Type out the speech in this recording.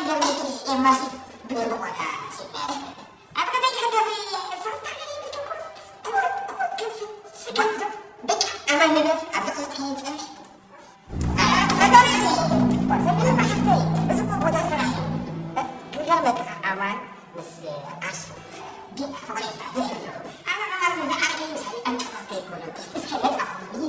ገብርኤል ኤማሲ ብጽቡቕ ቦታ ኣሲብና። ኣብ ቀዳይ ሃገር ዝኽታገል ይብልኩም። ተዘብጥኩ ክንፍ ስጋዶ በቃ ኣማን ንበር ኣብ ዝቕልጥ ይጸንሕ። ኣማን ንበር። ዘቢሉ ማሕተይ፣ እዚ እኮ ቦታ ስራሕ እዩ። ክገርመካ ኣማን ምስ ኣርሱ ዲ-፣ ኣነ ኣማን ምስ ዓርከይ ምሳሌ ኣንቀፋ ከይኮነ እስከ ነጻ ኾኑ።